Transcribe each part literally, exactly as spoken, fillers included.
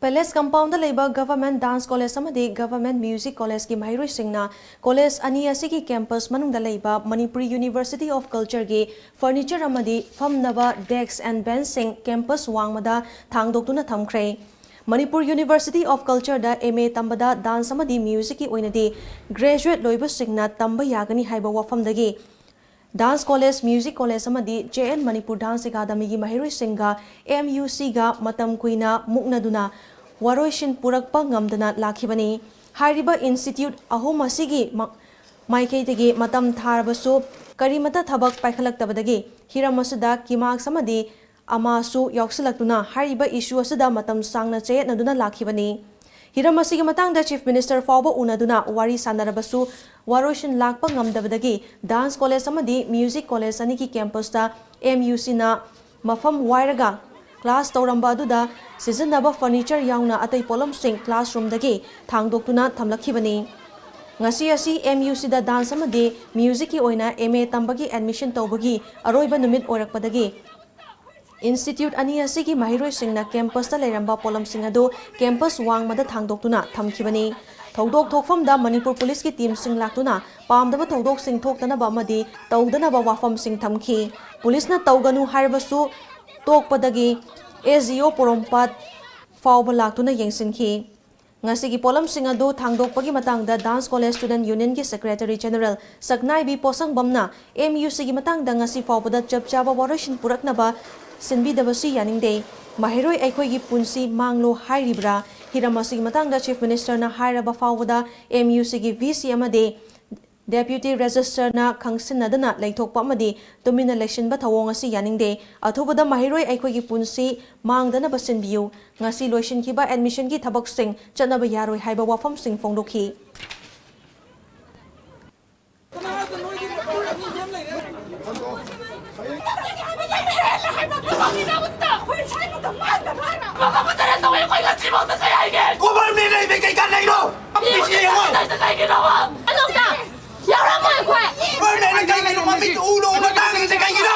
Palace Compoundꯗ ꯂꯩꯕ Government Dance College ꯑꯃꯗꯤ Government Music Collegeꯀꯤ ꯃꯍꯩꯔꯣꯏꯁꯤꯡꯅ college ꯑꯅꯤ ꯑꯁꯤꯒꯤ campus ꯃꯅꯨꯡꯗ ꯂꯩꯕ Manipur University of Cultureꯒꯤ furniture ꯑꯃꯗꯤ ꯐꯝꯅꯕ desk and benchꯁꯤꯡ campus ꯋꯥꯡꯃꯗ ꯊꯥꯡꯗꯣꯛꯇꯨꯅ ꯊꯝꯈ꯭ꯔꯦ꯫ Manipur University of Cultureꯗ M A ꯇꯝꯕꯗ dance ꯑꯃꯗꯤ musicꯀꯤ ꯑꯣꯏꯅꯗꯤ graduate ꯂꯣꯏꯕꯁꯤꯡꯅ ꯇꯝꯕ ꯌꯥꯒꯅꯤ ꯍꯥꯏꯕ ꯋꯥꯐꯝꯗꯒꯤ Dance College, Music College ꯑꯃꯗꯤ J N Manipur Dance Academyꯒꯤ ꯃꯍꯩꯔꯣꯏꯁꯤꯡꯒ M U Cꯒ ꯃꯇꯝ ꯀꯨꯏꯅ ꯃꯨꯛꯅꯗꯨꯅ ꯋꯥꯔꯣꯏꯁꯤꯟ ꯄꯨꯔꯛꯄ ꯉꯝꯗꯅ ꯂꯥꯛꯈꯤꯕꯅꯤ꯫ ꯍꯥꯏꯔꯤꯕ institute ꯑꯍꯨꯝ ꯑꯁꯤꯒꯤ ꯃ-, ꯃꯥꯏꯀꯩꯗꯒꯤ ꯃꯇꯝ ꯊꯥꯔꯕꯁꯨ ꯀꯔꯤꯃꯠꯇ ꯊꯕꯛ ꯄꯥꯏꯈꯠꯂꯛꯇꯕꯗꯒꯤ ꯍꯤꯔꯝ ꯑꯁꯤꯗ ꯀꯤꯃꯥꯛꯁ ꯑꯃꯗꯤ ꯑꯃꯁꯨ ꯌꯥꯎꯁꯤꯜꯂꯛꯇꯨꯅ ꯍꯥꯏꯔꯤꯕ issue ꯑꯁꯤꯗ ꯃꯇꯝ ꯁꯥꯡꯅ ꯆꯌꯦꯠꯅꯗꯨꯅ ꯂꯥꯛꯈꯤꯕꯅꯤ꯫ ꯍꯤꯔꯝ ꯑꯁꯤꯒꯤ ꯃꯇꯥꯡꯗ Chief Minister ꯐꯥꯎꯕ ꯎꯅꯗꯨꯅ ꯋꯥꯔꯤ ꯁꯥꯟꯅꯔꯕꯁꯨ ꯋꯥꯔꯣꯏꯁꯤꯟ ꯂꯥꯛꯄ ꯉꯝꯗꯕꯗꯒꯤ Dance College ꯑꯃꯗꯤ Music College ꯑꯅꯤꯒꯤ campusꯇ M U Cꯅ ꯃꯐꯝ ꯋꯥꯏꯔꯒ class ꯇꯧꯔꯝꯕ ꯑꯗꯨꯗ ꯁꯤꯖꯤꯟꯅꯕ furniture ꯌꯥꯎꯅ ꯑꯇꯩ ꯄꯣꯠꯂꯝꯁꯤꯡ classroomꯗꯒꯤ ꯊꯥꯡꯗꯣꯛꯇꯨꯅ ꯊꯝꯂꯛꯈꯤꯕꯅꯤ꯫ ꯉꯁꯤ ꯑꯁꯤ M U Cꯗ dance ꯑꯃꯗꯤ musicꯀꯤ ꯑꯣꯏꯅ M A ꯇꯝꯕꯒꯤ admission ꯇꯧꯕꯒꯤ ꯑꯔꯣꯏꯕ ꯅꯨꯃꯤꯠ ꯑꯣꯏꯔꯛꯄꯗꯒꯤ institute ꯑꯅꯤ ꯑꯁꯤꯒꯤ ꯃꯍꯩꯔꯣꯏꯁꯤꯡꯅ campusꯇ ꯂꯩꯔꯝꯕ ꯄꯣꯠꯂꯝꯁꯤꯡ ꯑꯗꯨ campus ꯋꯥꯡꯃꯗ ꯊꯥꯡꯗꯣꯛꯇꯨꯅ ꯊꯝꯈꯤꯕꯅꯤ꯫ ꯊꯧꯗꯣꯛ ꯊꯣꯛꯐꯝꯗ ꯃꯅꯤꯄꯨꯔ ꯄꯨꯂꯤꯁꯀꯤ teamꯁꯤꯡ ꯂꯥꯛꯇꯨꯅ ꯄꯥꯝꯗꯕ ꯊꯧꯗꯣꯛꯁꯤꯡ ꯊꯣꯛꯇꯅꯕ ꯑꯃꯗꯤ ꯇꯧꯗꯅꯕ ꯋꯥꯐꯝꯁꯤꯡ ꯊꯝꯈꯤ꯫ ꯄꯨꯂꯤꯁꯅ ꯇꯧꯒꯅꯨ ꯍꯥꯏꯔꯕꯁꯨ ꯇꯣꯛꯄꯗꯒꯤ S D O ꯄꯣꯔꯣꯝꯄꯥꯠ ꯐꯥꯎꯕ ꯂꯥꯛꯇꯨꯅ ꯌꯦꯡꯁꯤꯟꯈꯤ꯫ ꯉꯁꯤꯒꯤ ꯄꯣꯠꯂꯝꯁꯤꯡ ꯑꯗꯨ ꯊꯥꯡꯗꯣꯛꯄꯒꯤ ꯃꯇꯥꯡꯗ Dance College Student Unionꯒꯤ Secretary General ꯁꯛꯅꯥꯏꯕꯤ ꯄꯣꯠꯁꯪꯕꯝꯅ M U Cꯒꯤ ꯃꯇꯥꯡꯗ ꯉꯁꯤ ꯐꯥꯎꯕꯗ ꯆꯞ ꯆꯥꯕ ꯋꯥꯔꯣꯏꯁꯤꯟ ꯄꯨꯔꯛꯅꯕ ꯁꯤꯟꯕꯤꯗꯕꯁꯤ ꯌꯥꯅꯤꯡꯗꯦ꯫ ꯃꯍꯩꯔꯣꯏ ꯑꯩꯈꯣꯏꯒꯤ ꯄꯨꯟꯁꯤ ꯃꯥꯡꯂꯣ ꯍꯥꯏꯔꯤꯕ꯭ꯔꯥ? ꯍꯤꯔꯝ ꯑꯁꯤꯒꯤ ꯃꯇꯥꯡꯗ Chief Ministerꯅ ꯍꯥꯏꯔꯕ ꯐꯥꯎꯕꯗ M U Cꯒꯤ V C ꯑꯃꯗꯤ Deputy Registrarꯅ ꯈꯪꯁꯤꯟꯅꯗꯅ ꯂꯩꯊꯣꯛꯄ ꯑꯃꯗꯤ ꯇꯨꯃꯤꯟꯅ ꯂꯩꯁꯤꯟꯕ ꯊꯧꯑꯣꯡ ꯑꯁꯤ ꯌꯥꯅꯤꯡꯗꯦ꯫ ꯑꯊꯨꯕꯗ ꯃꯍꯩꯔꯣꯏ ꯑꯩꯈꯣꯏꯒꯤ ꯄꯨꯟꯁꯤ ꯃꯥꯡꯗꯅꯕ ꯁꯤꯟꯕꯤꯌꯨ꯫ ꯉꯁꯤ ꯂꯣꯏꯁꯤꯟꯈꯤꯕ admissionꯒꯤ ꯊꯕꯛꯁꯤꯡ ꯆꯠꯅꯕ ꯌꯥꯔꯣꯏ ꯍꯥꯏꯕ ꯋꯥꯐꯝꯁꯤꯡ ꯐꯣꯡꯗꯣꯛꯈꯤ꯫ ꯒꯣꯚꯔꯟꯃꯦꯟ ꯂꯩꯕꯩ ꯀꯩ ꯀꯥꯟꯅꯩꯅꯣ? ꯑꯝꯕꯤꯁꯤ ꯌꯦꯡꯉꯣ꯫ ꯒꯣꯚꯔꯟꯃꯦꯟꯅ ꯀꯩꯒꯤꯅꯣ ꯃꯃꯤꯠ ꯎꯅ ꯎꯅ ꯇꯥꯡꯉꯤꯁꯦ ꯀꯩꯒꯤꯅꯣ?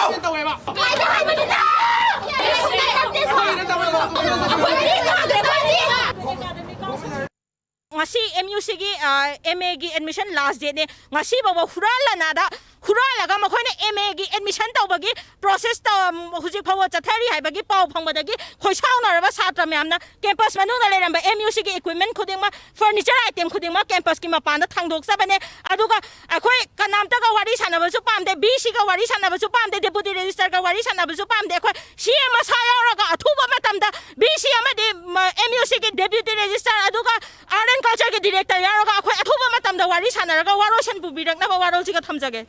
ꯀꯥꯏꯗ ꯍꯥꯏꯕꯅꯤꯗ? ꯑꯩꯈꯣꯏ ꯆꯦ ꯊꯥꯗ꯭ꯔꯦ, ꯑꯩꯈꯣꯏ ꯆꯦ꯫ ꯉꯁꯤ ꯑꯦꯝ ꯌꯨ ꯁꯤꯒꯤ ꯑꯦꯝ ꯑꯦꯒꯤ ꯑꯦꯗꯃꯤꯁꯟ ꯂꯥꯁ ꯗꯦꯠꯅꯦ꯫ ꯉꯁꯤ ꯐꯥꯎꯕ ꯍꯨꯔꯥꯜꯂꯅꯥꯗ ꯍꯨꯔꯥꯜꯂꯒ ꯃꯈꯣꯏꯅ ꯑꯦꯝ ꯑꯦꯒꯤ ꯑꯦꯗꯃꯤꯁꯟ ꯇꯧꯕꯒꯤ ꯄ꯭ꯔꯣꯁꯦꯁ ꯍꯧꯖꯤꯛ ꯐꯥꯎꯕ ꯆꯠꯊꯔꯤ ꯍꯥꯏꯕꯒꯤ ꯄꯥꯎ ꯐꯪꯕꯗꯒꯤ ꯈꯣꯏꯁꯥꯎꯅꯔꯕ ꯁꯥꯇ꯭ꯔ ꯃꯌꯥꯝꯅ ꯀꯦꯝꯄꯁ ꯃꯅꯨꯡꯗ ꯂꯩꯔꯝꯕ ꯑꯦꯝ ꯌꯨ ꯁꯤꯒꯤ ꯏꯀ꯭ꯋꯤꯞꯃꯦꯟ ꯈꯨꯗꯤꯡꯃꯛ, ꯐꯔꯅꯤꯆꯔ ꯑꯥꯏꯇꯦꯝ ꯈꯨꯗꯤꯡꯃꯛ ꯀꯦꯝꯄꯁꯀꯤ ꯃꯄꯥꯟꯗ ꯊꯥꯡꯗꯣꯛꯆꯕꯅꯦ꯫ ꯑꯗꯨꯒ ꯑꯩꯈꯣꯏ ꯀꯅꯥꯝꯇꯒ ꯋꯥꯔꯤ ꯁꯥꯟꯅꯕꯁꯨ ꯄꯥꯝꯗꯦ, ꯚꯤ ꯁꯤꯒ ꯋꯥꯔꯤ ꯁꯥꯟꯅꯕꯁꯨ ꯄꯥꯝꯗꯦ, ꯗꯦꯄꯨꯇꯤ ꯔꯦꯖꯤꯁꯇ꯭ꯔꯒ ꯋꯥꯔꯤ ꯁꯥꯟꯅꯕꯁꯨ ꯄꯥꯝꯗꯦ꯫ ꯑꯩꯈꯣꯏ ꯁꯤ ꯑꯦꯝ ꯃꯁꯥ ꯌꯥꯎꯔꯒ ꯑꯊꯨꯕ ꯃꯇꯝꯗ ꯚꯤ ꯁꯤ ꯑꯃꯗꯤ ꯑꯦꯝ ꯌꯨ ꯁꯤꯒꯤ ꯗꯦꯄ꯭ꯌꯨꯇꯤ ꯔꯦꯖꯤꯁꯇ꯭ꯔꯥꯔ, ꯑꯗꯨꯒ ꯑꯥꯔꯠ ꯑꯦꯟ ꯀꯜꯆꯔꯒꯤ ꯗꯤꯔꯦꯛꯇꯔ ꯌꯥꯎꯔꯒ ꯑꯩꯈꯣꯏ ꯑꯊꯨꯕ ꯃꯇꯝꯗ ꯋꯥꯔꯤ ꯁꯥꯟꯅꯔꯒ ꯋꯥꯔꯣꯜꯁꯤꯟ ꯄꯨꯕꯤꯔꯛꯅꯕ ꯋꯥꯔꯣꯜꯁꯤꯒ ꯊꯝꯖꯒꯦ꯫